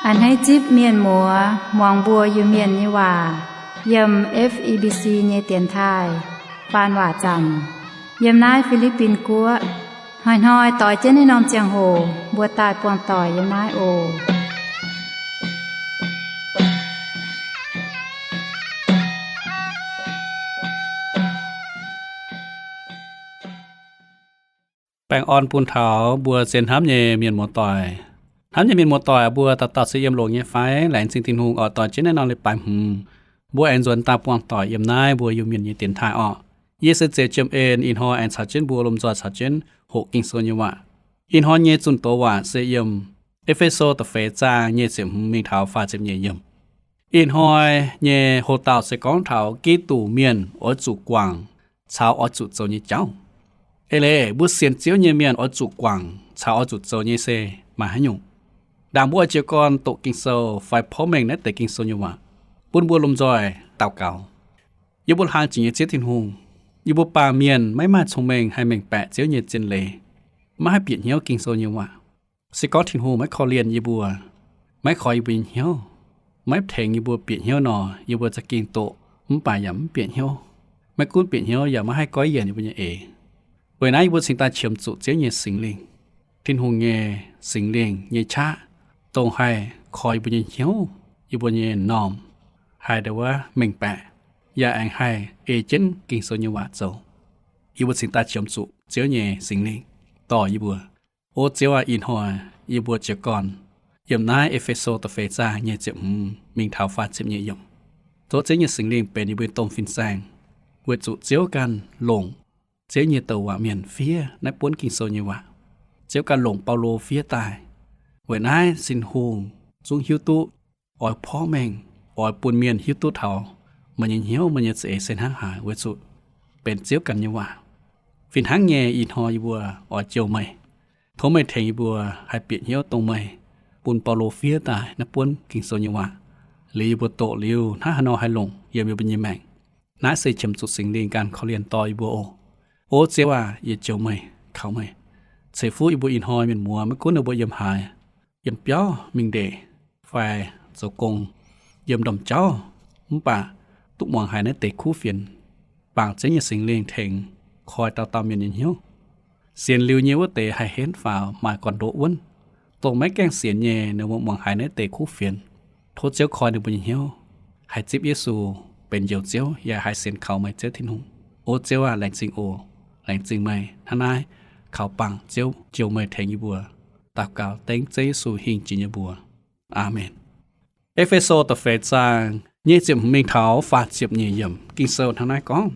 A'hneiv zipv mienh muoz muangx mbuo Iu-Mienh nyei waac yiem F E B C nyei dienx taaih faan waac zaamc yiem naaiv Fi^li^bin Guoqv. Hnoi-hnoi doix jienv naaiv norm ziangh hoc mbuo daaih buangh doic yiem naaiv oc. Baengh orn bun taux mbuo zien hnamv nyei mienh muoz-doic. Hnamv nyei mienh muoz-doic, mbuo dauh dauh se yiem longx nyei fai? Laengz zingh Tin-Hungh oix doix jienv naaiv norm leiz-baaix hmz, mbuo aengx nzuonx daaih buangh doic yiem naaiv mbuo Iu-Mienh nyei dienx taaih orqc. Yie se Zeuz Jiem En, ih hnoi aengx caux jienv mbuo lomh nzoih caux jienv hoqc Ging-Sou nyei waac. Ih hnoi nyei zunh doz waac se yiem E^fe^so da'feix zaang nyei ziepc hmz mingh taux faah ziepc nyeic yiemc. Ih hnoi nyei hoc-dauh se gorngv taux Giduc mienh oix zuqc guangc caux oix zuqc zoux nyei jauv. Eix leiz mbuo sienx Ziouv nyei mienh oix zuqc guangc caux oix zuqc zoux nyei se maaih haaix nyungc? Ndaangc mbuo oix jiez gorn doqc Ging-Sou fai porv mengh naaiv deix Ging-Sou nyei waac, bun mbuo lomh nzoih daux gaux. Yie mbuo hlang jiex nyei Ziouv Tin-Hungh, yie mbuo baamh mienh maiv maaih cong-mengh haih mengh baeqc Ziouv nyei zien leiz, maiv haih bieqc hnyouv Ging-Sou nyei waac. Se gorngv Tin-Hungh maiv korv-lienh yie mbuo, maiv koi yie mbuo nyei hnyouv, maiv tengx yie mbuo bieqc hnyouv nor, yie mbuo za'gengh doqc mv baac yaac mv bieqc hnyouv. Maiv gunv bieqc hnyouv yaac maiv haih goiv yienc yie mbuo nyei eix. Weic naaiv yie mbuo cingx daaih qiemx zuqc Ziouv nyei Singx Lingh, Tin-Hungh nyei Singx Lingh nyei qaqv, dongh haih koi yie mbuo nyei hnyouv, yie mbuo nyei m'normh, haih ndongc wuov mengh baeqc, yaac aengx haih ei jienv Ging-Sou nyei waac zoux. Yie mbuo cingx daaih qiemx zuqc Ziouv nyei Singx Lingh dorh yie mbuo. O Ziouv aac, ih hnoi yie mbuo jiez gorn yiem naaiv E^fe^so da'feix zaang nyei ziepc hmz mingh taux faah ziepc nyeic yiemc. Tov Ziouv nyei Singx Lingh benx yie mbuo nyei domh fin-saeng, weic zuqc Ziouv ganh longc Ziouv nyei douc waac mienh fiev naaiv buonv Ging-Sou nyei waac. Ziouv ganh longc Baulo fiev daaih. Weic naaiv Tin-Hungh zungv hiuv duqv oix porv mengh, oix bun mienh hiuv duqv taux meih nyei hnyouv, meih nyei za'eix se hnangv haaix, weic zuqc benx Ziouv ganh nyei waac. Fih hnangv nyei, ih hnoi yie mbuo oix jouh meih. Tov meih tengx yie mbuo haih bieqc hnyouv dongh meih bun Baulo fiev daaih naaiv buonv Ging-Sou nyei waac. Liuz yie mbuo doqc liuz hnangv haaix nor haih longc yiem yie mbuo nyei maengc. Naaiv se qiemx zuqc Singx Lingh ganh korv-lienh dorh yie mbuo oc. O Ziouv aac, yie jouh meih, kaux meih, ceix fuqv yie mbuo ih hnoi mienh muoz, maiv gunv ninh mbuo yiem haaix, yiem biauv mingh ndeic fai zoux gong, yiem ndorm jauv, mv baac duqv muangx haiz naaiv deix kuv fienx, bangc Ziouv nyei Singx Lingh tengx koi dauh dauh mienh nyei hnyouv. Sienx liuz nyei wuov deix haih henv faaux maaih gorn-ndoqv wuonv. Dongh maiv gaengh sienx nyei, ninh mbuo muangx haiz naaiv deix kuv fienx, tov Ziouv koi ninh mbuo nyei hnyouv, haih zipv Yesu benx Njoux Ziouv, yaac haih sienx kaux meih Ziouv Tin-Hungh. O Ziouv aac, laengz zingh oc. Laengz zingh meih hnangv naaiv kaux bangc Ziouv jouh meih tengx yie mbuo. Daux gaux dengv Ziouv Yesu hingh jiex nyei mbuox. Aamen. E^fe^so da'feix zaang nyei ziepc hmz mingh taux faah ziepc nyeic yiemc Ging-Sou hnangv naaiv gorngv,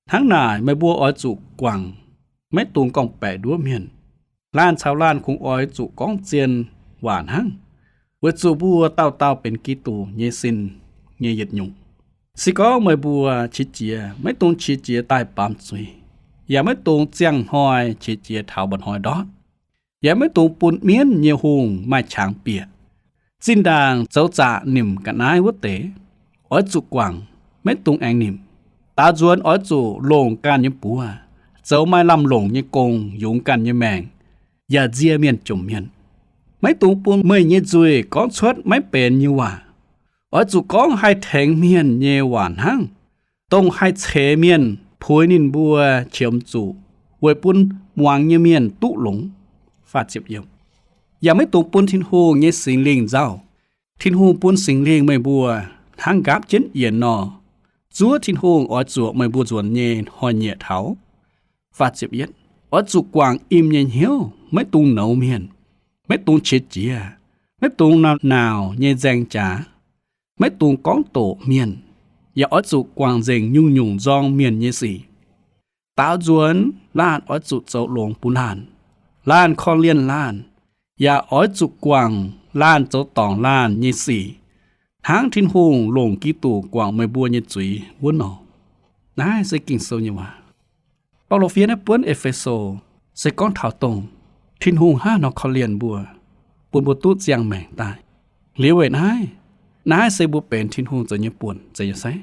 Hnangv naaic meih mbuo oix zuqc guangc, maiv dungx gorngv-baeqc nduov mienh. Laanh caux laanh kungx oix zuqc gorngv zien waac hnangv, weic zuqc mbuo dauh dauh benx Giduc nyei sin nyei yietc nyungc. Se gorngv meih mbuo qiex jiez, maiv dungx qiex jiez daaih baamz zuiz, yaac maiv dungx ziangh hnoi qiex jiez taux mba'hnoi ndortv. Yaac maiv dungx bun mienv nyei hungh maaih qangx bieqc. Zinh ndaangc zoux zaqc nimc ga'naaiv wuov deix, oix zuqc guangc, maiv dungx aengx nimc. Daaux nzuonx oix zuqc longc ganh nyei buoz, zoux maaih lamh longc nyei gong yungz ganh nyei maengc, yaac nzie mienh jomc mienh. Maiv dungx bun meih nyei nzuih gorngv cuotv maiv benx nyei waac. Oix zuqc gorngv haih tengx mienh nyei waac hnangv, dongh haih ceix mienh puix ninh mbuo qiemx zuqc, weic bun muangx nyei mienh duqv longx. Yaac maiv dungx bun Tin-Hungh nyei Singx Lingh nzauh. Tin-Hungh bun Singx Lingh meih mbuo hnangv nqaapv jienv yienx nor, zuov Tin-Hungh oix zuoqc meih mbuo nzuonx nyei hnoi-nyieqc taux. Oix zuqc guangc im nyei hnyouv, maiv dungx nouz mienh, maiv dungx qiex jiez, maiv dungx nauz-naauc nyei nzaeng jaax, maiv dungx gorngv doqc mienh, yaac oix zuqc guangc nzengc nyungc-nyungc nzorng mienh nyei sic. Daaux nzuonx laanh oix zuqc zoux longx bun laanh. Laanh korv-lienh laanh, yaac oix zuqc guangc laanh zoux dorngc laanh nyei sic, hnangv Tin-Hungh longc Giduc guangc meih mbuo nyei zuiz wuov nor. Naaiv se Ging-Sou nyei waac. Baulo fiev naaiv buonv E^fe^so se gorngv taux dongh Tin-Hungh hnangv haaix nor korv-lienh mbuo, bun mbuo duqv ziangh maengc daaih. Liuz weic naaiv, naaiv se mbuo benx Tin-Hungh zoux nyei buonc, zeiz nyei saengv.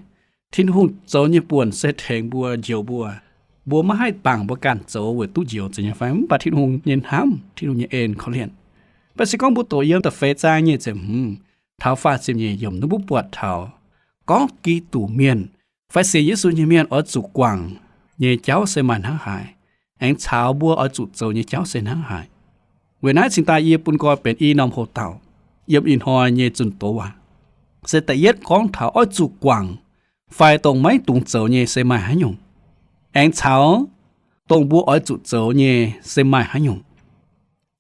Tin-Hungh zoux nyei buonc se tengx mbuo, njoux mbuo. Mbuo maiv haih bangc mbuo ganh zoux weic duqv njoux, zeiz nyei fai? Mv baac Tin-Hungh nyei hnamv, Tin-Hungh nyei en korv-lienh. Mv baac se gorngv mbuo doqc yiem da'feix zaang nyei ziepc hmz taux faah ziepc nyeic yiemc nor, mbuo buatc taux gorngv Giduc mienh fai sienx Yesu nyei mienh oix zuqc guangc nyei jauv se maaih hnangv haaix, aengx caux mbuo oix zuqc zoux nyei jauv se hnangv haaix. Weic naaiv cingx daaih yie bun nqoi benx i norm hoc-dauh yiem ih hnoi nyei zunh doz waac. Se da'yietv gorngv taux oix zuqc guangc fai dongh maiv dungx zoux nyei se maaih haaix nyungc, aengx caux dongh mbuo oix zuqc zoux nyei se maaih haaix nyungc.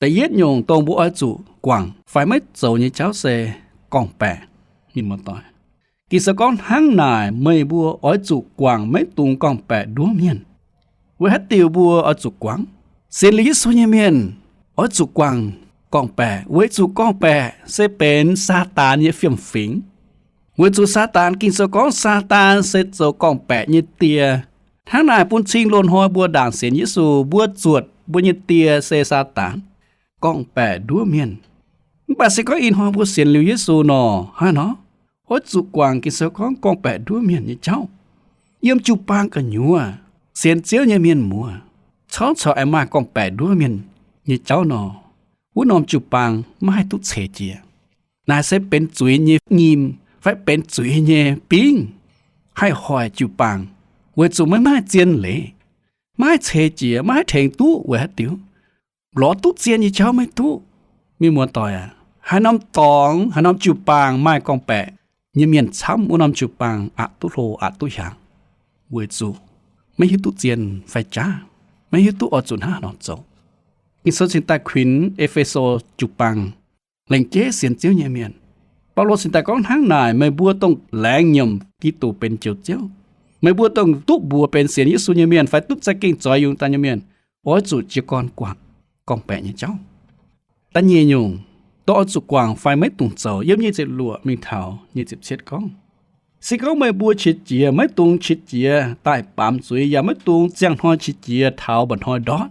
Da'yietv nyungc, dongh mbuo oix zuqc guangc fai maiv zoux nyei jauv se gorngv-baeqc. Mienh muoz-doic, Ging-Sou gorngv, hnangv naaic meih mbuo oix zuqc guangc maiv dungx gorngv-baeqc nduov mienh. Weic haaix diuc mbuo oix zuqc guangc? Sienx liuz Yesu nyei mienh oix zuqc guangc gorngv-baeqc, weic zuqc gorngv-baeqc se benx Saadaan nyei fiem-fingx. Weic zuqc Saadaan, Ging-Sou gorngv Saadaan se zoux gorngv-baeqc nyei die. Hnangv naaic bun cing loz-hnoi mbuo ndaangc sienx Yesu, mbuo zuotc mbuo nyei die se Saadaan, gorngv-baeqc nduov mienh. Mv baac se gorngv ih hnoi mbuo sienx liuz Yesu nor, hnangv nor oix zuqc guangc Ging-Sou gorngv gorngv-baeqc nduov mienh nyei jauv. Yiem jiu-baang gu'nyuoz sienx Ziouv nyei mienh muoz, corc corc aengx maaih gorngv-baeqc nduov mienh nyei jauv nor, wuov norm jiu-baang maiv haih duqv ceix jiez. Naaic se benx zuiz nyei nyim fai benx zuiz nyei bingv haih hoic jiu-baang, weic zuqc maiv maaih zien leiz, maiv haih ceix jiez, maiv haih tengx duqv. Weic haaix diuc? Lorz duqv zien nyei jauv maiv duqv. Mienh muoz-doic aac, haaix norm dorngx, haaix norm jiu-baang maaih gorngv-baeqc nyei mienh camv, wuov norm jiu-baang aqc duqv hlo aqc duqv hiaangx, weic zuqc maiv hiuv duqv zien fai jaav, maiv hiuv duqv oix zuqc hnangv haaix nor zoux. Ging-Sou cingx daaih kuinx E^fe^so jiu-baang, lengc jeiv sienx Ziouv nyei mienh. Baulo cingx daaih gorngv, hnangv naaic meih mbuo dongh laengz nyiemc Giduc benx Njoux Ziouv, meih mbuo dongh duqv mbuox benx sienx Yesu nyei mienh fai duqv za'gengh zoix yungz daaih nyei mienh, oix zuqc jiez gorn guangc gorngv-baeqc nyei jauv. Da'nyeic nyungc, dongh oix zuqc guangc fai maiv dungx zoux, yiem nyic ziepc luoqc mingh taux nyic ziepc cietv gorngv, se gorngv meih mbuo qiex jiez, maiv dungx qiex jiez daaih baamz zuiz, yaac maiv dungx ziangh hnoi qiex jiez taux mba'hnoi ndortv,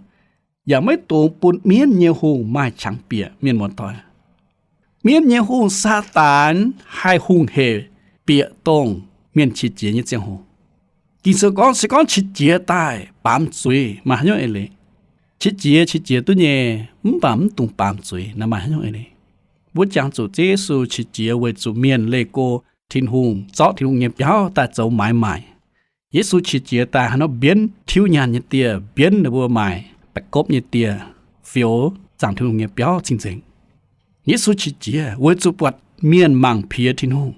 yaac maiv dungx bun mienv nyei hungh maaih qangx bieqc. Mienh muoz-doic, mienv nyei hungh Saadaan haih hungh hec bieqc dongh mienh qiex jiez nyei ziangh hoc. Ging-Sou gorngv, se gorngv qiex jiez daaih baamz zuiz, maaih haaix nyungc eix leiz? Qiex jiez, qiex jiez duqv nyei, mv baac mv dungx baamz zuiz, naaiv maaih haaix nyungc eix leiz? Mbuo jangx zuqc Ziouv Yesu qiex jiez weic zuqc mienh leih go Tin-Hungh, zorqv Tin-Hungh nyei biauv daaih zoux maaiz maaic. Yesu qiex jiez daaih haaix nor mbienv tiuv nyaanh nyei dieh, mbienv ninh mbuo maaic baeqc gopv nyei dieh, fioux zaangc Tin-Hungh nyei biauv cing-nzengc. Yesu qiex jiez weic zuqc buatc mienh mangc piex Tin-Hungh.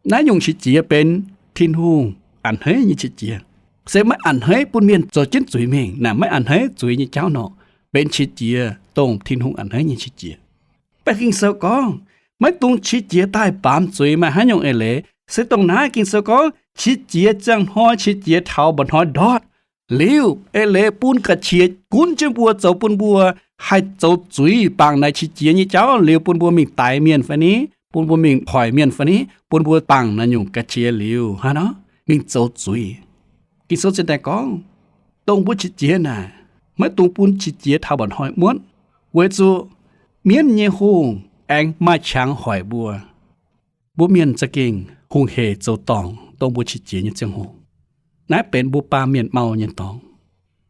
Naaiv nyungc qiex jiez benx Tin-Hungh a'hneiv nyei qiex jiez. Se maiv a'hneiv bun mienh zoux jienv zuiz mingh, naaic maiv a'hneiv zuiz nyei jauv nor, benx qiex jiez dongh Tin-Hungh a'hneiv nyei qiex jiez. Mv baac Ging-Sou gorngv, maiv dungx qiex jiez daaih baamz zuiz. Maaih haaix nyungc eix leiz? Se dongh naaiv Ging-Sou gorngv, qiex jiez ziangh hnoi, qiex jiez taux mba'hnoi ndortv liuz, eix leiz bun ga'qiex gunv jienv mbuo, zoux bun mbuo haih zoux zuiz, bangc naaic qiex jiez nyei jauv liuz bun mbuo mingh daix mienh fai ni, bun mbuo mingh hoic mienh fai ni, bun mbuo bangc naaiv nyungc ga'qiex liuz hnangv nor mingh zoux zuiz. Ging-Sou cingx daaih gorngv, dongh mbuo qiex jiez naaic, maiv dungx bun qiex jiez taux mba'hnoi muotv, weic zuqc mienv nyei hungh aengx maaih qangx hoic mbuo. Mbuo mienh za'gengh hungh hec zoux dorngc dongh mbuo qiex jiez nyei ziangh hoc. Naaiv benx mbuo baamh mienh mau nyei dorngx.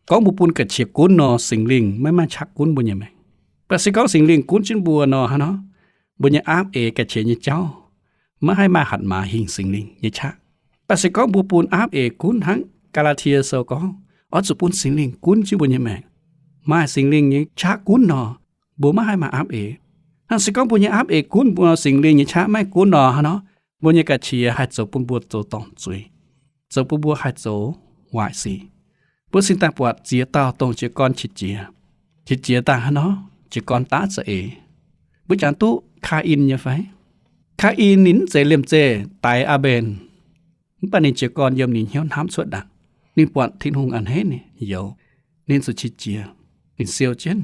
Gorngv mbuo bun ga'qiex gunv nor, Singx Lingh maiv maaih qaqv gunv mbuo nyei maengc. Mv baac se gorngv Singx Lingh gunv jienv mbuo nor, hnangv nor mbuo nyei aapv eix ga'qiex nyei jauv maiv haih maaih hatc maaz hingh Singx Lingh nyei qaqv. Mv baac se gorngv mbuo bun aapv eix gunv hnangv Gaa^laa^tie Sou gorngv, oix zuqc bun Singx Lingh gunv jienv mbuo nyei maengc. Maaih Singx Lingh nyei qaqv gunv nor, mbuo maiv haih maaih aapv eix. Hnangv se gorngv mbuo nyei aapv eix gunv mbuo, Singx Lingh nyei qaqv maiv gunv nor, hnangv nor mbuo nyei ga'qiex haih zoux bun mbuo zoux dorngc zuiz, zoux bun mbuo haih zoux waaic sic. Mbuo cingx daaih buatc ziex dauh dongh jiez gorn qiex jiez. Qiex jiez daaih hnangv nor, jiez gorn daav za'eix. Mbuo jangx duqv Kaa^in nyei fai? Kaa^in ninh mv zeiz liemh zeih daix Aa^mben, mv baac ninh jiez gorn yiem ninh hnyouv hnamv cuotv ndaangc. Ninh buatc Tin-Hungh a'hneiv ninh youz, ninh zuqc qiex jiez. Ninh siou jienv,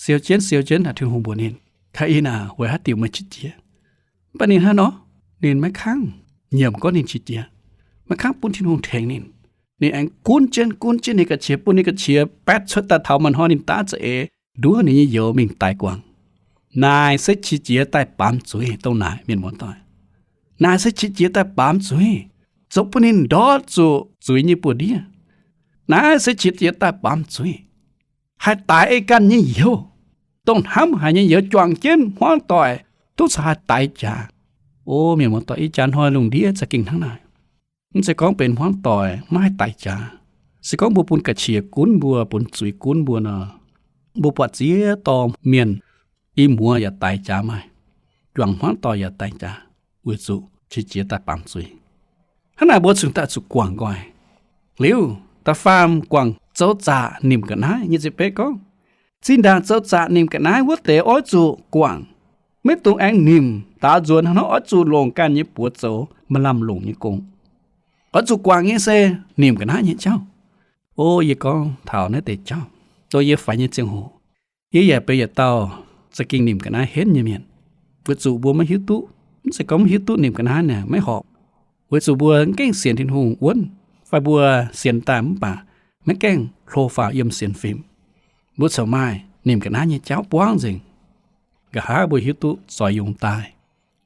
siou jienv, siou jienv, Tin-Hungh mbuox ninh, Kaa^in aac, weic haaix diuc meih qiex jiez? Mv baac ninh hnangv nor, ninh maiv kangv nyiemc gorngv ninh qiex jiez, maiv kangv bun Tin-Hungh tengx ninh. Ninh aengx gunv jienv, gunv jienv ninh ga'qiex, bun ninh ga'qiex baetv cuotv daaih taux maaih hnoi ninh daav za'eix nduov ninh nyei youz mingh daix guangc. Naaic se qiex jiez daaih baamz zuiz dongh naaic, mienh muoz-doic. Naaic se qiex jiez daaih baamz zuiz, zoux bun ninh ndortv zuqc zuiz nyei buoz-ndiev. Naaiv se qiex jiez daaih baamz zuiz, haih daix ei ganh nyei youz, dongh hnamv haic nyei youz juangc jienv hmuangv doic duqv caux haih daix jaax. O mienh muoz-doic, ih jaax hnoi lungh ndiev za'gengh hnangv naaic. Mv zeiz gorngv benx hmuangv doic maiv haih daix jaax. Se gorngv mbuo bun ga'qiex gunv mbuo, bun zuiz gunv mbuo nor, mbuo buatc ziex dorh mienh i muoz yaac daix jaax maaih, juangc hmuangv doic yaac daix jaax, weic zuqc qiex jiez daaih baamz zuiz. Hnangv naaic mbuo cingx daaih zuqc guangc nqoi. Liuz da'faam guangc zoux zaqc nimc ga'naaiv nyei ziepc betv gorngv, zinh ndaangc zoux zaqc nimc ga'naaiv wuov deix oix zuqc guangc. Maiv dungx aengx nimc daaux nzuonx hnangv nor, oix zuqc longc ganh nyei buoz zoux maaih lamh longc nyei gong. Oix zuqc guangc nyei se nimc ga'naaiv nyei jauv. O yie gorngv taux naaiv deix jauv, dongh yie faix nyei ziangh hoc, yie yaac benx yietc dauh za'gengh nimc ga'naaiv henv nyei mienh. Weic zuqc mbuo maiv hiuv duqv, mv zeiz gorngv maiv hiuv duqv nimc ga'naaiv naaic maiv horpc. Weic zuqc mbuo maiv gaengh sienx Tin-Hungh wuonv, fai mbuo sienx daaih mv baac maiv gaengh hlo faaux yiem sienx fim. Mbuo corc maaih nimc ga'naaiv nyei jauv buangv nzengc. Nqa'haav mbuo hiuv duqv zoix yungz daaih,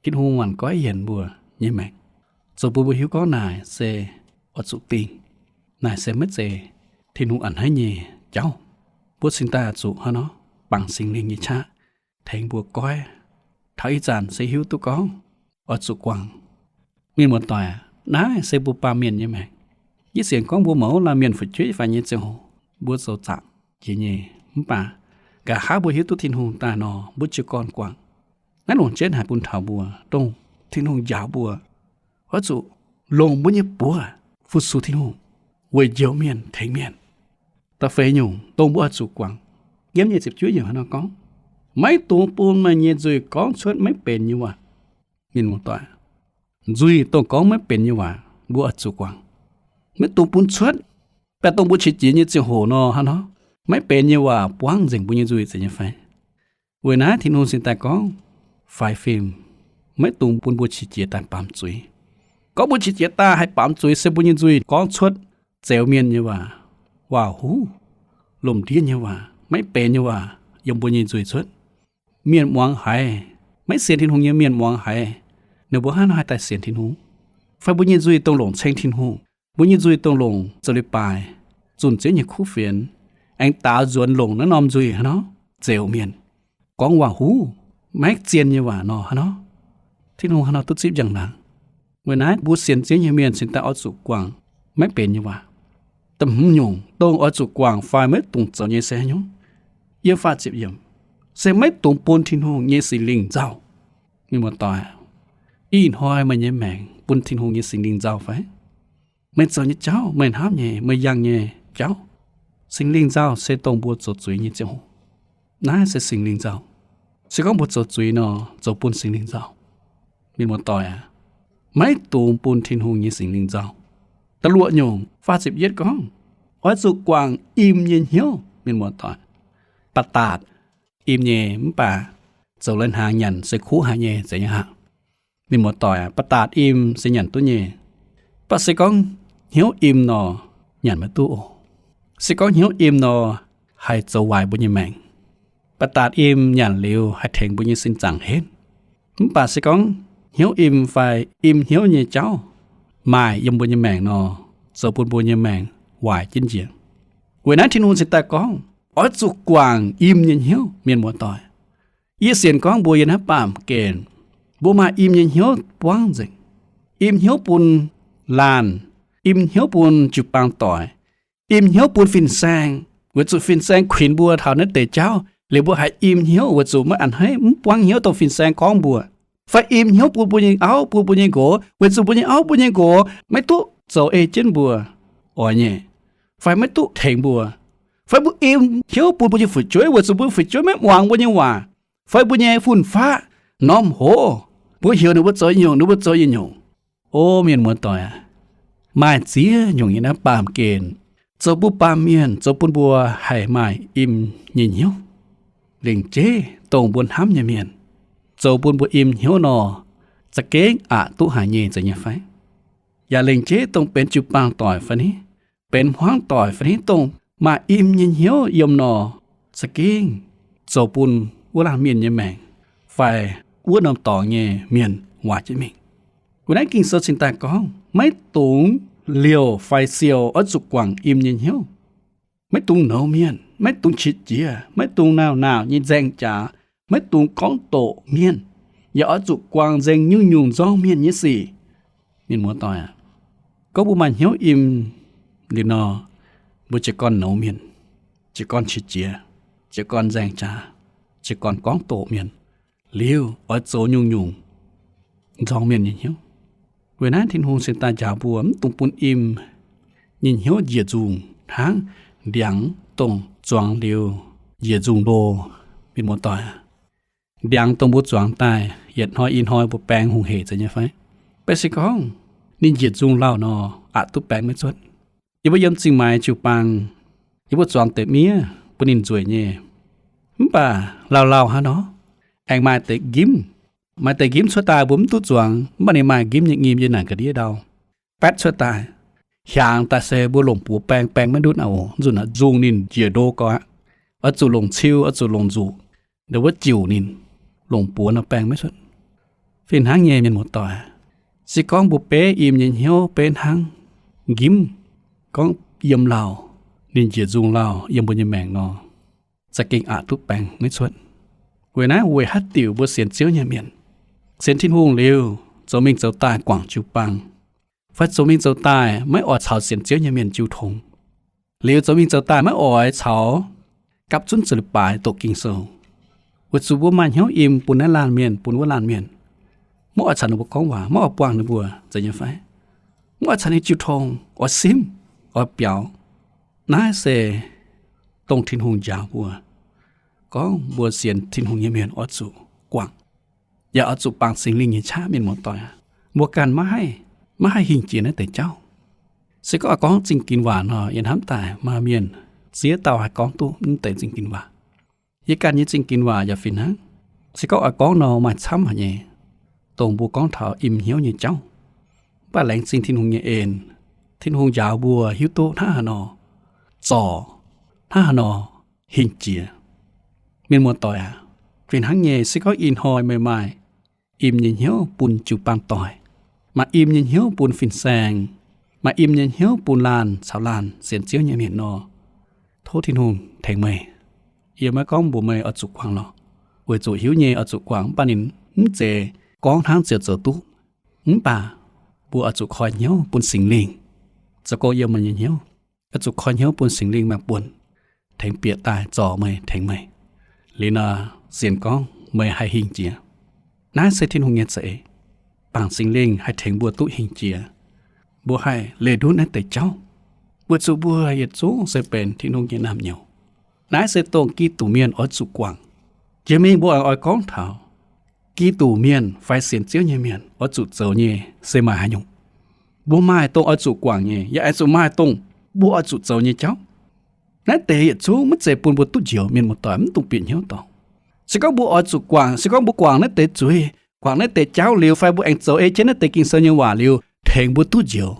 Tin-Hungh maanc goiv yienc mbuo nyei maengc, zoux bun mbuo hiuv gorngv naaic se oix zuqc dingh, naaic se maiv zeiz Tin-Hungh a'hneiv nyei jauv. Mbuo cingx daaih zuqc hnangv nor bangc Singx Lingh nyei qaqv tengx mbuo goiv. Taux ih zanc se hiuv duqv gorngv oix zuqc guangc. Mienh muoz-doic, naaiv se mbuo baamh mienh nyei maengc. Yie sienx gorngv mbuo mouz laanh mienh fu'jueiv faix nyei ziangh hoc mbuo zoux zaqc jiex nyei, mv baac nqa'haav mbuo hiuv duqv Tin-Hungh daaih nor, mbuo jiez gorn guangc. Naaiv longc jienv haic bun taux mbuo, dongh Tin-Hungh njaaux mbuo, oix zuqc longc mbuo nyei buoz fu-sux Tin-Hungh, weic njoux mienh tengx mienh. Da'feix nyungc dongh mbuo oix zuqc guangc, yiem nyic ziepc juov yiemc hnangv nor gorngv, maiv dungx bun meih nyei nzuih gorngv cuotv maiv benx nyei waac. Mienh muoz-doic, nzuih dongh gorngv maiv benx nyei waac mbuo oix zuqc guangc. Maiv dungx bun cuotv. Baeqc dongh mbuo qiex jiez nyei ziangh hoc nor, hnangv nor, maiv benx nyei waac buangv nzengc mbuo nyei nzuih zeiz nyei fai? Weic naaiv Tin-Hungh cingx daaih gorngv, faix fim, maiv dungx bun mbuo qiex jiez daaih baamz zuiz. Gorngv mbuo qiex jiez daaih haih baamz zuiz se mbuo nyei nzuih gorngv cuotv zeux mienh nyei waac, waac-huv, lomh ndiev nyei waac, maiv benx nyei waac yiem mbuo nyei nzuih cuotv. Mienh muangx haiz, maiv sienx Tin-Hungh nyei mienh muangx haiz, ninh mbuo hnangv haaix nor haih daaih sienx Tin-Hungh? Fai mbuo nyei nzuih dongh longc ceng Tin-Hungh, mbuo nyei nzuih dongh longc zoux leiz-baaix, zunh Ziouv nyei kuv fienx, aengx daaux nzuonx longc naaiv norm nzuih hnangv nor, zeux mienh, gorngv waac-huv, maiv zien nyei waac nor, hnangv nor, Tin-Hungh hnangv nor duqv zipv njang-laangc. Weic naaiv mbuo sienx Ziouv nyei mienh cingx daaih oix zuqc guangc maiv benx nyei waac. Da'hmz nyungc dongh oix zuqc guangc fai maiv dungx zoux nyei se haaix nyungc? Yiem faah ziepc yiemc, se maiv dungx bun Tin-Hungh nyei Singx Lingh nzauh. Mienh muoz-doic, ih hnoi meih nyei maengc bun Tin-Hungh nyei Singx Lingh nzauh fai? Meih zoux nyei jauv, meih hnamv nyei, meih yangh nyei jauv, Singx Lingh nzauh se dongh mbuo zoux zuiz nyei ziangh hoc. Naaiv se Singx Lingh nzauh. Se gorngv mbuo zoux zuiz nor, zoux bun Singx Lingh nzauh. Mienh muoz-doic aac, maiv dungx bun Tin-Hungh nyei Singx Lingh nzauh. Da'luoqc nyungc, faah ziepc yietv gorngv, oix zuqc guangc im nyei hnyouv. Mienh muoz-doic, ba'datc im nyei mv baac zoux lai hnaangx nyanc se kuv haic nyei zeiz nyei aqv. Mienh muoz-doic aac, ba'datc im se nyanc duqv nyei. Mv baac se gorngv hnyouv im nor, nyanc maiv duqv oc. Se gorngv hnyouv im nor, haih zoux waaic mbuo nyei maengc. Ba'datc im nyanc liuz haih tengx mbuo nyei sin zaangc henv. Mv baac se gorngv hnyouv im fai im hnyouv nyei jauv maaih yiem mbuo nyei maengc nor, zoux bun mbuo nyei maengc waaic jienv njiec. Weic naaiv Tin-Hungh cingx daaih gorngv, oix zuqc guangc im nyei hnyouv. Mienh muoz-doic, yie sienx gorngv mbuo yiem naaiv baamh gen, mbuo maaih im nyei hnyouv buangv nzengc. Im hnyouv bun laanh, im hnyouv bun jiu-baang doic, im hnyouv bun fin-saeng, weic zuqc fin-saeng kuinx mbuo taux naaiv deix jauv liuz, mbuo haiz im hnyouv weic zuqc maiv a'hneiv, mv buangv hnyouv dongh fin-saeng gorngv mbuo. Fai im hnyouv bun mbuo nyei auv, bun mbuo nyei nqox, weic zuqc mbuo nyei auv, mbuo nyei nqox maiv duqv zoux ei jienv mbuo, oix nyei. Fai maiv duqv tengx mbuo. Fai mbuo im hnyouv bun mbuo nyei fu'jueiv weic zuqc mbuo fu'jueiv maiv muangx mbuo nyei waac. Fai mbuo nyei fun-faqv, norm hoz, mbuo heuc ninh mbuo zoux nyungc, ninh mbuo zoux nyungc. O mienh muoz-doic aac, maaih ziex nyungc nyei naaiv baamh gen zoux bun baamh mienh, zoux bun mbuo haih maaih im nyei hnyouv. Lengc jeiv dongh mbuo hnamv nyei mienh, zoux bun mbuo im hnyouv nor, za'gengh aqc duqv haic nyei zeiz nyei fai? Yaac lengc jeiv dongh benx jiu-baang doic fai ni, benx hmuangv doic fai ni, dongh maaih im nyei hnyouv yiem nor, za'gengh zoux bun wuov laanh mienh nyei maengc fai wuov norm dorngx nyei mienh waaic jienv mingh. Weic naaiv Ging-Sou cingx daaih gorngv, maiv dungx liouc fai siou, oix zuqc guangc im nyei hnyouv. Maiv dungx nouz mienh, maiv dungx qiex jiez, maiv dungx nauc-nauc nyei nzaeng jaax, maiv dungx gorngv doqc mienh, yaac oix zuqc guangc nzengc nyungc-nyungc nzorng mienh nyei sic. Mienh muoz-doic aac, gorngv mbuo maaih hnyouv im liuz nor, mbuo jiez gorn nouz mienh, jiez gorn qiex jiez, jiez gorn nzaeng jaax, jiez gorn gorngv doqc mienh, liuz oix zoux nyungc-nyungc nzorng mienh nyei hnyouv. Weic naaiv Tin-Hungh cingx daaih njaaux mbuo mv dungx bun im nyei hnyouv njiec nzungh hnangv ndiangx dongh zuangx liuz njiec nzungh ndo. Mienh muoz-doic aac, ndiangx dongh mbuo zuangx daaih yietc hnoi i hnoi mbuo baeng hungh hec zeiz nyei fai? Mv baac se gorngv ninh njiec nzungh lauh nor, aqc duqv baeng maiv cuotv. Yie mbuo yiem zingh maaiz jiu-baang, yie mbuo zuangx deix miev bun ninh nzueic nyei. Mv baac lauh lauh hnangv nor, aengx maaih deix nqimv. Maaih deix nqimv cuotv daaih mbuo mv duqv zuangx, mv baac ninh maaih nqimv nyei nyim yiem naaic ga'ndiev ndau, baetv cuotv daaih. Hiaangx daaih se mbuo longc buoz baeng, baeng maiv ndutv aqv oc. Nzunc aqv, nzungh ninh njiec ndo gau aqv. Oix zuqc longc ciu, oix zuqc longc nzuqc, ndongc wuov jiuc ninh, longc buoz nor baeng maiv cuotv. Fih hnangv nyei, mienh muoz-doic, se gorngv mbuo beiv im nyei hnyouv beiv hnangv nqimv, gorngv yiem lauh, ninh njiec nzungh lauh yiem mbuo nyei maengc nor, za'gengh aqc duqv baeng maiv cuotv. Weic naaiv weic haaix diuc mbuo sienx Ziouv nyei mienh, sienx Tin-Hungh liuz, zoux mingh zoux daaih guangc jiu-baang, fai zoux mingh zoux daaih maiv oix caux sienx Ziouv nyei mienh jiu tong, liuz zoux mingh zoux daaih maiv oix caux gapv zunv za'lu baaix doqc Ging-Sou, weic zuqc mbuo maaih hnyouv im bun naaiv laanh mienh, bun wuov laanh mienh, maiv oix caux ninh mbuo gorngv waac, maiv oix buangh ninh mbuo, zeiz nyei fai? Maiv oix caux ninh jiu tong, oix simv, oix biaux. Naaiv se dongh Tin-Hungh njaaux mbuo, gorngv mbuo sienx Tin-Hungh nyei mienh oix zuqc guangc, yaac oix zuqc bangc Singx Lingh nyei qaqv, mienh muoz-doic aac. Mbuo ganh maiv haih, maiv haih hingh jiex naaiv deix jauv. Se gorngv oix gorngv zingh ginx waac nor, yie hnamv daaih maaih mienh ziex dauh haih gorngv duqv naaiv deix zingh ginx waac. Yie ganh nyei zingh ginx waac yaac fih hnangv. Se gorngv oix gorngv nor, maaih camv haic nyei, dongh mbuo gorngv taux im hnyouv nyei jauv. Mv baac laengz zingh Tin-Hungh nyei en, Tin-Hungh njaaux mbuo hiuv duqv hnangv haaix nor zorc, hnangv haaix nor hingh jiex. Mienh muoz-doic aac, fih hnangv nyei, se gorngv ih hnoi meih maaih im nyei hnyouv bun jiu-baang doic, maaih im nyei hnyouv bun fin-saeng, maaih im nyei hnyouv bun laanh caux laanh sienx Ziouv nyei mienh nor, tov Tin-Hungh tengx meih. Yie maiv gorngv mbuox meih oix zuqc guangc lorqc, weic zuqc hiuv nyei oix zuqc guangc, mv baac ninh mv zeiz gorngv hnangv ziouc zoux duqv. Mv baac mbuo oix zuqc koi hnyouv bun Singx Lingh zoux gong yiem meih nyei hnyouv. Oix zuqc koi hnyouv bun Singx Lingh maaih buonc tengx bieqc daaih zorc meih, tengx meih. Liuz nor, sienx gorngv meih haih hingh jiex. Naaiv se Tin-Hungh nyei za'eix. Bangc Singx Lingh haih tengx mbuo duqv hingh jiex, mbuo haih leih ndutv naaiv deix jauv, weic zuqc mbuo yietc zungv se benx Tin-Hungh nyei naamh nyouz. Naaiv se dongh Giduc mienh oix zuqc guangc. Jiex mingh mbuo oix gorngv taux Giduc mienh fai sienx Ziouv nyei mienh oix zuqc zoux nyei se maaih haaix nyungc. Mbuo maaih dongh oix zuqc guangc nyei, yaac oix zuqc maaih dongh mbuo oix zuqc zoux nyei jauv. Naaiv deix yietc zungv maiv zeiz bun mbuo duqv njoux, mienh muoz-doic, mv dungx bieqc hnyouv dorngc. Se gorngv mbuo oix zuqc guangc, se gorngv mbuo guangc naaiv deix zuiz, guangc naaiv deix jauv liuz, fai mbuo aengx zoux ei jienv naaiv deix Ging-Sou nyei waac liuz, tengx mbuo duqv njoux,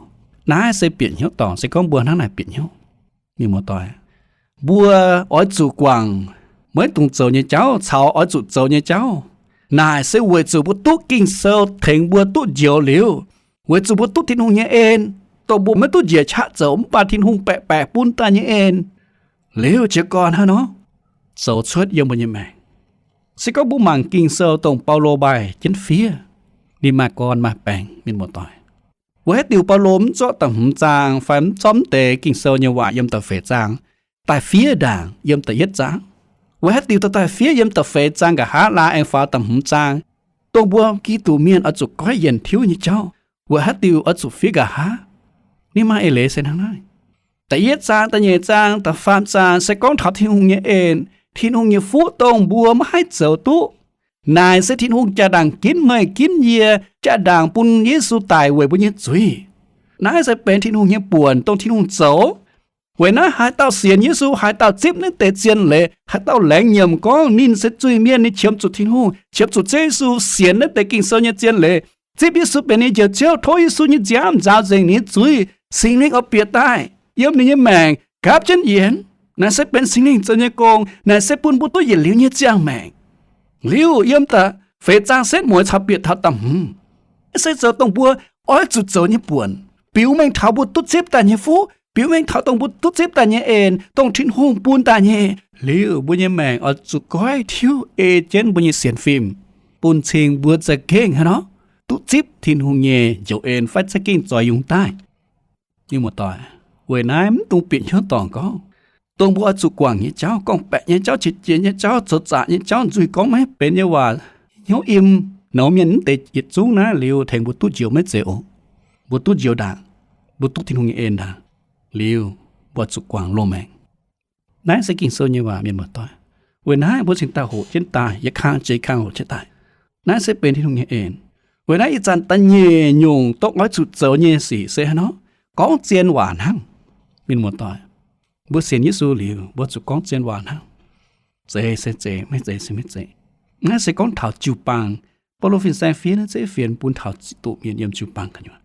naaiv se bieqc hnyouv dorngc. Se gorngv mbuo hnangv naaic bieqc hnyouv, mienh muoz-doic, mbuo oix zuqc guangc maiv dungx zoux nyei jauv caux oix zuqc zoux nyei jauv, naaic se weic zuqc mbuo duqv Ging-Sou tengx mbuo duqv njoux liuz, weic zuqc mbuo duqv Tin-Hungh nyei en, dongh mbuo maiv duqv njiec qaqv zoux mv baac Tin-Hungh baeqc baeqc bun daaih nyei en, liuz jiez gorn hnangv nor zoux cuotv yiem mbuo nyei maengc. Se gorngv mbuo mangc Ging-Sou dongh Baulo maaih jienv fiev, ninh maaih gorn maaih baengc, mienh muoz-doic. Weic haaix diuc Baulo mv zorqv da'hmz zaang fai mv zorqv mv deix Ging-Sou nyei waac yiem da'feix zaang, daaih fiev ndaangc yiem da'yietv zaang? Weic haaix diuc daaih fiev yiem da'feix zaang nqa'haav laaix aengx faaux da'hmz zaang, dongh mbuo Giduc mienh oix zuqc goiv yienc tiuv nyei jauv, weic haaix diuc oix zuqc fiev nqa'haav? Ninh maaih eix leiz se hnangv naaiv. Da'yietv zaang, da'nyeic zaang, da'faam zaang se gorngv taux Tin-Hungh nyei en, Tin-Hungh nyei fuqv dongh mbuo maiv haih zoux duqv. Naaic se Tin-Hungh jaa-ndaangc ginv meih ginv yie, jaa-ndaangc bun Yesu daic weic mbuo nyei zuiz. Naaiv se benx Tin-Hungh nyei buonc dongh Tin-Hungh zoux. Weic naaiv haaix dauh sienx Yesu, haaix dauh zipv naaiv deix zien leiz, haaix dauh laengz nyiemc gorngv ninh se zuiz-mienh, ninh qiemx zuqc Tin-Hungh, qiemx zuqc Ziouv Yesu, sienx naaiv deix Ging-Sou nyei zien leiz, zipv Yesu benx ninh Njoux Ziouv, tov Yesu nyei nziaamv nzaaux nzengc ninh nyei zuiz, Singx Lingh oix bieqc daaih yiem ninh nyei maengc gapv jienv yienx. Naaiv se benx Singx Lingh zoux nyei gong. Naaiv se bun mbuo duqv yietc liuz nyei ziangh maengc. Liuz yiem da'feix zaang setv mueiz caux bieqc taux da'hmz, naaiv se zoux dongh mbuo oix zuqc zoux nyei buonc, biux mengh taux mbuo duqv zipv daaih nyei fuqv, biux mengh taux dongh mbuo duqv zipv daaih nyei en, dongh Tin-Hungh bun daaih nyei, liuz mbuo nyei maengc oix zuqc goiv tiuv ei jienv mbuo nyei sienx fim, bun cing mbuo za'gengh haaix nor duqv zipv Tin-Hungh nyei njoux en fai za'gengh zoix yungz daaih. Mienh muoz-doic, weic naaiv mv dungx bieqc hnyouv dorngc gorngv, dongh mbuo oix zuqc guangc nyei jauv, gorngv-baeqc nyei jauv, qiex jiez nyei jauv, zoux zaqc nyei jauv, nzuih gorngv maiv benx nyei waac, hnyouv im, nouz mienh mv deix yietc zungv naaiv liuz tengx mbuo duqv njoux maiv zeiz oc. Mbuo duqv njoux ndaangc, mbuo duqv Tin-Hungh nyei en ndaangc, liuz mbuo zuqc guangc loz-maengc. Naaiv se Ging-Sou nyei waac, mienh muoz-doic. Weic naaiv mbuo cingx daaih hoqc jienv daaih, yietc kang jiex kang hoqc jienv daaih. Naaiv se benx Tin-Hungh nyei en. Weic naaiv ih zanc da'nyeic nyungc dongh oix zuqc zoux nyei sic se haaix nor? Gorngv zien waac hnangv. Mienh muoz-doic, mbuo sienx Yesu liuz, mbuo zuqc gorngv zien waac hnangv. Zeiz se zeiz, maiv zeiz se maiv zeiz. Naaiv se gorngv taux jiu-baang. Baulo fin-saeng fiev naaiv zeiv fienx bun taux ziqc duqv mienh yiem jiu-baang gu'nyuoz.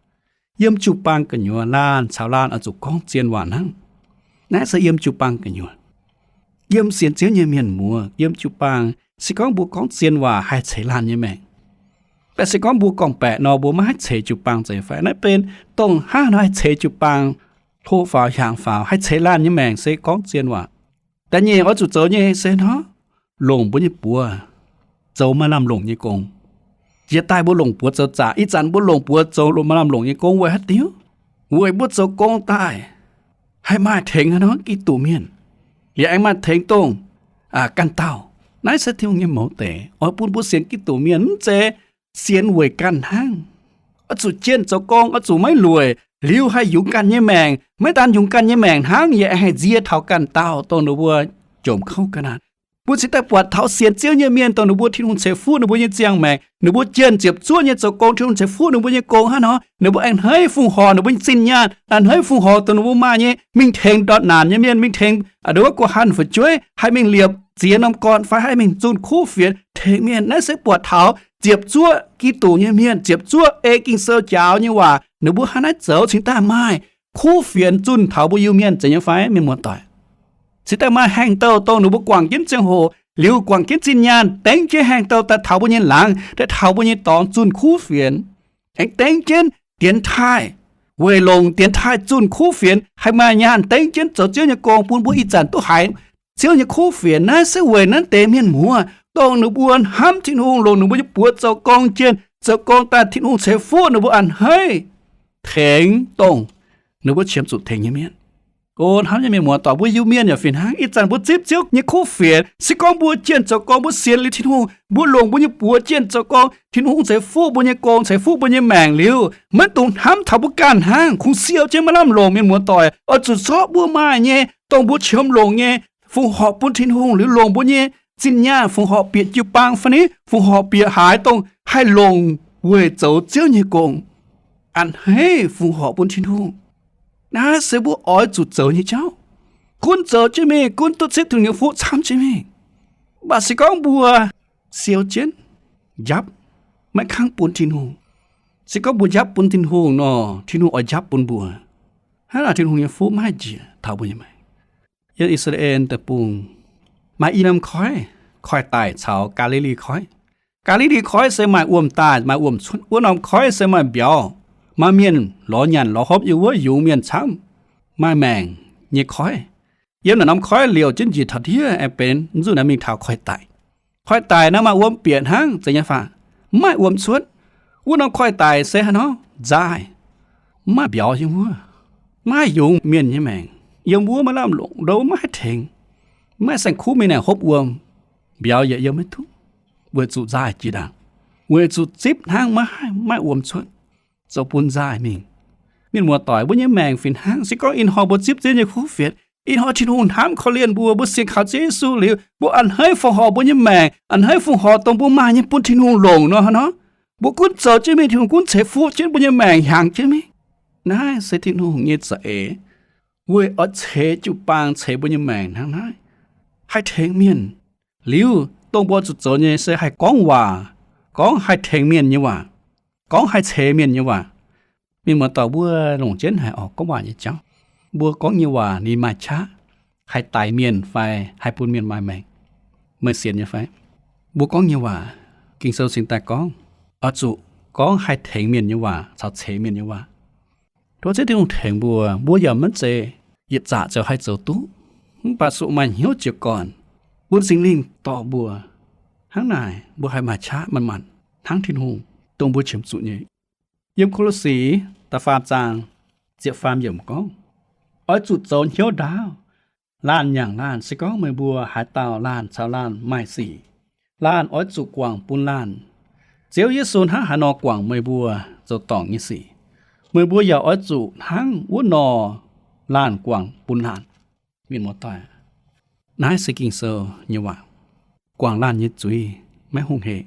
Yiem jiu-baang gu'nyuoz laanh caux laanh oix zuqc gorngv zien waac hnangv. Naaiv se yiem jiu-baang gu'nyuoz. Yiem sienx Ziouv nyei mienh muoz, yiem jiu-baang, se gorngv mbuo gorngv zien waac haih ceix laanh nyei maengc. Mv baac se gorngv mbuo gorngv-baeqc nor, mbuo maiv haih ceix jiu-baang zeiz fai? Naaiv benx dongh hnangv nor haih ceix jiu-baang, hlo faaux hiaangx faaux, haih ceix laanh nyei maengc se gorngv zien waac. Da'nyeic oix zuqc zoux nyei se hnangv, longc mbuo nyei buoz zoux maaih lamh longc nyei gong. Jiex daaih mbuo longc buoz zoux zaqc, ih zanc mbuo longc buoz zoux maaih lamh longc nyei gong weic haaix diuc? Weic mbuo zoux gong daaih haih maaih tengx haaix nor Giduc mienh, liuz aengx maaih tengx dongh ganh dauh. Naaiv se Tin-Hungh nyei mouz deix oix bun mbuo sienx Giduc mienh mv zeiz sienx weic ganh hnangv. Oix zuqc jienh zoux gong, oix zuqc maiv lueic, liuz haih yungz ganh nyei maengc. Maiv daan yungz ganh nyei maengc hnangv, yaac haih nzie taux ganh dauh dongh ninh mbuo jomc kouv ga'naaiv. Mbuo cingx daaih buatc taux sienx Ziouv nyei mienh dongh ninh mbuo Tin-Hungh ceix fuqv ninh mbuo nyei ziangh maengc, ninh mbuo jienh ziepc zuoqv nyei zoux gong, Tin-Hungh ceix fuqv ninh mbuo nyei gong hnangv nor, ninh mbuo aengx hneiv fongc horc ninh mbuo nyei zinh nyaanh, a'hneiv fongc horc dongh ninh mbuo maaih nyei mingh tengx ndortv naanc nyei mienh, mingh tengx ndo wuov guh hanh fu'jueiv, haih mingh liepc ziex norm gorn fai haih mingh zunh kuv fienx tengx mienh. Naaiv se buatc taux ziepc zuoqv Giduc nyei mienh, ziepc zuoqv ei Ging-Sou njaaux nyei waac, ninh mbuo hnangv naaiv zoux cingx daaih maaih kuv fienx zunh taux mbuo Iu-Mienh zeiz nyei fai, mienh muoz-doic? Cingx daaih maaih haengh douh dongh ninh mbuo guangc jienv ziangh hoc liuz guangc jienv zinh nyaanh dengv jienv haengh douh daaih taux mbuo nyei laangz, daaih taux mbuo nyei dorngx zunh kuv fienx. Aengx dengv jienv dienx taaih, weic longc dienx taaih zunh kuv fienx haih maaih nyaanh dengv jienv zoux Ziouv nyei gong bun mbuo ih zanc duqv haiz Ziouv nyei kuv fienx. Naaiv se weic naaiv deix mienh muoz dongh ninh mbuo hnamv Tin-Hungh, longc ninh mbuo nyei buoz zoux gong jienh, zoux gong daaih Tin-Hungh ceix fuqv ninh mbuo a'hneiv tengx dongh ninh mbuo qiemx zuqc tengx nyei mienh. O hnamv nyei mienh muoz-doic, mbuo Iu-Mienh yaac fih hnangv. Ih zanc mbuo zipv Ziouv nyei kuv fienx, se gorngv mbuo jienh zoux gong, mbuo sienx liuz Tin-Hungh, mbuo longc mbuo nyei buoz jienh zoux gong, Tin-Hungh ceix fuqv mbuo nyei gong, ceix fuqv mbuo nyei maengc liuz, maiv dungx hnamv taux mbuo ganh hnangv, kungx siou jienv maiv lamh longc, mienh muoz-doic. Oix zuqc zorqv mbuo maaih nyei, dongh mbuo qiemx longc nyei, fongc horc bun Tin-Hungh liuz longc mbuo nyei zinh nyaanh fongc horc bieqc jiu-baang fai ni fongc horc bieqc haaix dongh haih longc weic zoux Ziouv nyei gong, a'hneiv fongc horc bun Tin-Hungh. Naaiv se mbuo oix zuqc zoux nyei jauv. Gunv zoux jienv mingh, gunv duqv zipv Tin-Hungh nyei fuqv camv jienv mingh. Mv baac se gorngv mbuo siou jienv njapv, maiv kangv bun Tin-Hungh, se gorngv mbuo njapv bun Tin-Hungh nor, Tin-Hungh oix njapv bun mbuo. Hnangv naaic Tin-Hungh nyei fuqv maiv haih njiec taux mbuo nyei maengc. Yiem I^saa^laa^en Deic-Bung maaih i norm koiv, Koiv-Daic caux Gaa^li^li Koiv. Gaa^li^li Koiv se maaih wuom-daaih maaih wuom-cuotv. Wuov norm koiv se maaih mbiauz, maaih mienh lorz nyanc lorz hopv yiem wuov, yungz mienh camv, maaih maengc nyei koiv. Yiem naaic norm koiv liouh jienv njiec taux ndiev aengx benx nzuqc naaiv mingh taux Koiv-Daic. Koiv-Daic naaiv maaih wuom bieqc hnangv, zeiz nyei fai? Mv maaih wuom-cuotv. Wuov norm Koiv-Daic se haaix nor? Nzaaih. Mv maaih mbiauz yiem wuov. Mv maaih yungz mienh nyei maengc. Yiem wuov maiv lamh longc, ndo maiv haih tengx. Mv maaih saeng-kuv mingh naaic hopv wuom. Mbiauz yaac yiem maiv duqv, weic zuqc nzaaih jiex ndaangc, weic zuqc zipv hnangv, maiv haih, mv maaih wuom-cuotv, zoux bun nzaaih mingh. Mienh muoz-doic, mbuo nyei maengc fih hnangv. Se gorngv ih hnoi mbuo zipv Ziouv nyei kuv fienx, ih hnoi Tin-Hungh hnamv korv-lienh mbuo, mbuo sienx kaux Ziouv Yesu liuz, mbuo a'hneiv fongc horc mbuo nyei maengc, a'hneiv fongc horc dongh mbuo maaih nyei bun Tin-Hungh longc nor, hnangv nor, mbuo gunv zoux jienv mingh, Tin-Hungh gunv ceix fuqv jienv mbuo nyei maengc, hiaangx jienv mingh. Naaiv se Tin-Hungh nyei za'eix, weic oix ceix jiu-baang, ceix mbuo nyei maengc hnangv naaiv, haih tengx mienh. Liuz dongh mbuo zuqc zoux nyei se haih gorngv waac, gorngv haih tengx mienh nyei waac, gorngv haih ceix mienh nyei waac. Mienh muoz-doic, mbuo longc jienv haic oc, gorngv waac nyei jauv. Mbuo gorngv nyei waac ninh maaih qaqv haih daix mienh fai haih bun mienh maaih maengc? Meih sienx nyei fai? Mbuo gorngv nyei waac, Ging-Sou cingx daaih gorngv, oix zuqc gorngv haih tengx mienh nyei waac caux ceix mienh nyei waac. Tov Ziouv Tin-Hungh tengx mbuo. Mbuo yaac maiv zeiz yietc zaqc ziouc haih zoux duqv. Mv baac zuqc maaih hnyouv jiez gorn, bun Singx Lingh dorh mbuo. Hnangv naaic mbuo haih maaih qaqv manc-manc hnangv Tin-Hungh dongh mbuo qiemx zuqc nyei. Yiem Ko^lo^si da'faam zaang ziepc faam yiemc gorngv, oix zuqc zoux hnyouv ndaauv, laanh nyanc laanh. Se gorngv meih mbuo haaix dauh laanh caux laanh maaih sic, laanh oix zuqc guangc bun laanh, Ziouv Yesu hnangv haaix nor guangc meih mbuo zoux dorngc nyei sic, meih mbuo yaac oix zuqc hnangv wuov nor laanh guangc bun laanh. Mienh muoz-doic, naaiv se Ging-Sou nyei waac. Guangc laanh nyei zuiz maiv hungh hec,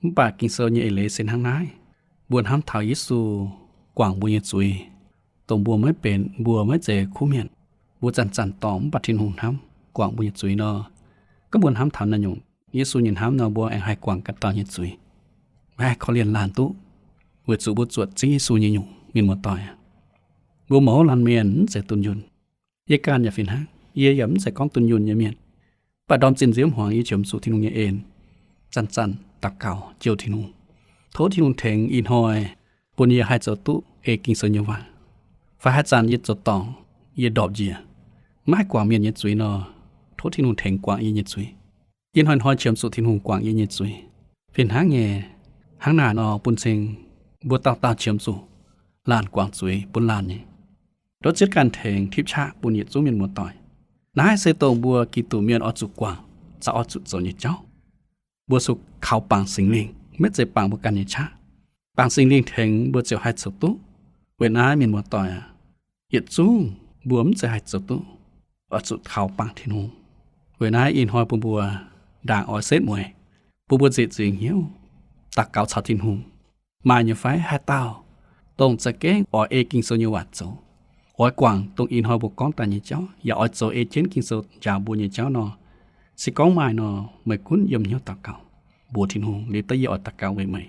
mv baac Ging-Sou nyei eix leiz se hnangv naaiv. Mbuo hnamv taux Yesu guangc mbuo nyei zuiz, dongh mbuo maiv benx, mbuo maiv zeiz kuv mienh, mbuo zanc-zanc dorngc, mv baac Tin-Hungh hnamv guangc mbuo nyei zuiz nor, gorngv mbuo hnamv taux naaiv nyungc Yesu nyei hnamv nor, mbuo aengx haih guangc ganh dauh nyei zuiz, maiv haih korv-lienh laanh duqv, weic zuqc mbuo zuotc Ziouv Yesu nyei nyungc. Mienh muoz-doic, mbuo mouz laanh mienh mv zeiz dunh yunh. Yie ganh yaac fih hnangv, yie yaac mv zeiz gorngv dunh yunh nyei mienh. Mv baac ndorm zinh nziouv hmuangx yie qiemx zuqc Tin-Hungh nyei en, zanc-zanc daux gaux jouh Tin-Hungh, tov Tin-Hungh tengx ih hnoi bun yie haih zoux duqv ei Ging-Sou nyei waac. Fai haaix zanc yie zoux dorngc, yie ndorpc njiec, maiv haih guangc mienh nyei zuiz nor, tov Tin-Hungh tengx guangc yie nyei zuiz. Yie hnoi-hnoi qiemx zuqc Tin-Hungh guangc yie nyei zuiz. Fih hnangv nyei, hnangv naaic nor bun cing mbuo dauh dauh qiemx zuqc laanh guangc zuiz bun laanh nyei. Tov Ziouv ganh tengx tipv qaqv bun yietc zungv mienh muoz-doic. Naaiv se dongh mbuo Giduc mienh oix zuqc guangc caux oix zuqc zoux nyei jauv. Mbuo zuqc kaux bangc Singx Lingh, maiv zeiz bangc mbuo ganh nyei qaqv. Bangc Singx Lingh tengx mbuo ziouc haih zoux duqv. Weic naaiv mienh muoz-doic aac, yietc zungv mbuo mv zeiz haih zoux duqv, oix zuqc kaux bangc Tin-Hungh. Weic naaiv ih hnoi bun mbuo ndaangc oix setv mueiz, bun mbuo nzieqc nzingc hnyouv daux gaux caux Tin-Hungh. Maaih nyei fai haaix dauh dongh za'gengh oix ei Ging-Sou nyei waac zoux, oix guangc dongh ih hnoi mbuo gorngv daaih nyei jauv, yaac oix zoux ei jienv Ging-Sou njaaux mbuo nyei jauv nor, se gorngv maaih nor, meih gunv yiem hnyouv daux gaux mbuox Tin-Hungh, liuz da'yie oix daux gaux weic meih,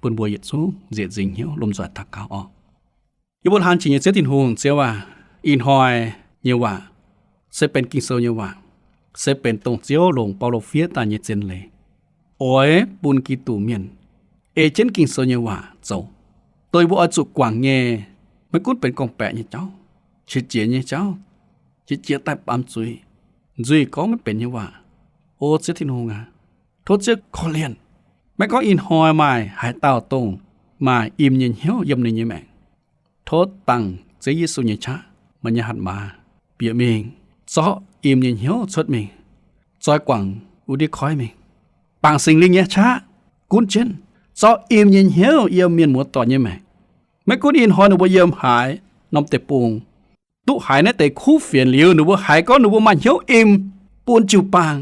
bun mbuo yietc zungv nzieqc nzingc hnyouv lomh nzoih daux gaux orqc. Yie mbuo hlang jiex nyei Ziouv Tin-Hungh, Ziouv aac, ih hnoi nyei waac se benx Ging-Sou nyei waac, se benx dongh Ziouv longc Baulo fiev daaih nyei zien leiz, oix bun Giduc mienh ei jienv Ging-Sou nyei waac zoux, dongh mbuo oix zuqc guangc nyei, maiv gunv benx gorngv-baeqc nyei jauv, qiex jiez nyei jauv, qiex jiez daaih baamz zuiz, nzuih gorngv maiv benx nyei waac. O Ziouv Tin-Hungh aac, tov Ziouv korv-lienh. Maiv gorngv ih hnoi maaih haaix dauh dongh maaih im nyei hnyouv yiem ninh nyei maengc, tov dangh Ziouv Yesu nyei qaqv, meih nyei hatc maaz bieqc mingh, zorqv im nyei hnyouv cuotv mingh, zoi guangc wuov ndiev koiv mingh. Bangc Singx Lingh nyei qaqv gunv jienv, zorqv im nyei hnyouv yiem mienh muoz-doic nyei maengc. Maiv gunv ih hnoi ninh mbuo yiem haaix norm deic-bung, duqv haiz naaiv deix kuv fienx liuz, ninh mbuo haiz gorngv ninh mbuo maaih hnyouv im bun jiu-baang,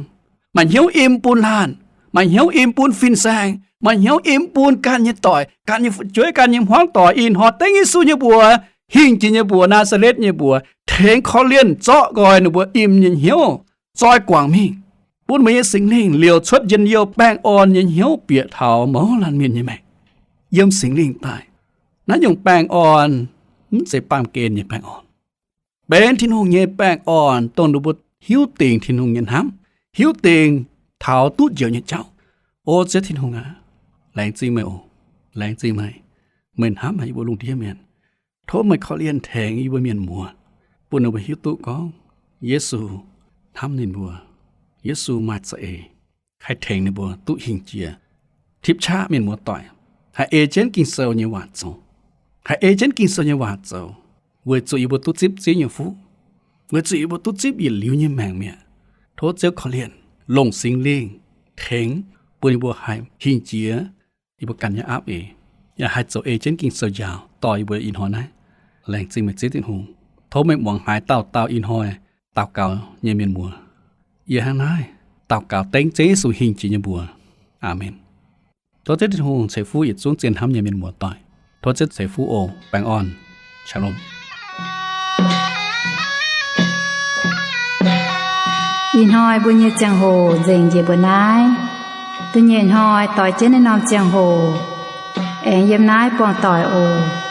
maaih hnyouv im bun laanh, maaih hnyouv im bun fin-saeng, maaih hnyouv im bun ganh nyei doic, ganh nyei fu'jueiv, ganh nyei hmuangv doic. Ih hnoi dengv Yesu nyei mbuox, hingh jiex nyei mbuox, Naa^saa^letv nyei mbuox, tengx korv-lienh zorqv nqoi ninh mbuo im nyei hnyouv, zoi guangc mingh, bun meih nyei Singx Lingh liouc cuotv njien-youh baengh orn nyei hnyouv bieqc taux mouz laanh mienh nyei maengc. Yiem Singx Lingh daaih, naaiv nyungc baengh orn mv zeiz baamh gen nyei baengh orn. Benx Tin-Hungh nyei baengh orn, dongh ninh mbuo hiuv dingc Tin-Hungh nyei hnamv, hiuv dingc taux duqv njoux nyei jauv. O Ziouv Tin-Hungh aac, laengz zingh meih oc. Laengz zingh meih. Meih hnamv haic yie mbuo lungh ndiev mienh. Tov meih korv-lienh tengx yie mbuo mienh muoz, bun ninh mbuo hiuv duqv gorngv Yesu hnamv ninh mbuo. Yesu maaih za'eix haih tengx ninh mbuo duqv hingh jiex. Tipv qaqv mienh muoz-doic, haih ei jienv Ging-Sou nyei waac zoux. Haih ei jienv Ging-Sou nyei waac zoux, weic zuqc yie mbuo duqv zipv Ziouv nyei fuqv, weic zuqc yie mbuo duqv zipv yietc liuz nyei maengc mi'aqv. Tov Ziouv korv-lienh, longc Singx Lingh tengx, bun yie mbuo haih hingh jiex yie mbuo ganh nyei aapv eix, yaac haih zoux ei jienv Ging-Sou njaaux dorh yie mbuo ih hnoi naaiv. Laengz zingh meih Ziouv Tin-Hungh. Tov meih muangx haaix dauh dauh ih hnoi daux gaux nyei mienh muoz. Yie hnangv naaiv daux gaux dengv Ziouv Yesu hingh jiex nyei mbuox. Aamen. Tov Ziouv Tin-Hungh ceix fuqv yietc zungv zien hnamv nyei mienh muoz-doic. Tov Ziouv ceix fuqv oc. Baengh orn. Shalom. Ih hnoi mbuo nyei ziangh hoc nzengc njiec mbuo naaiv. Da'nyeic hnoi doix jienv naaiv norm ziangh hoc aengx yiem naaiv buangh doic oc.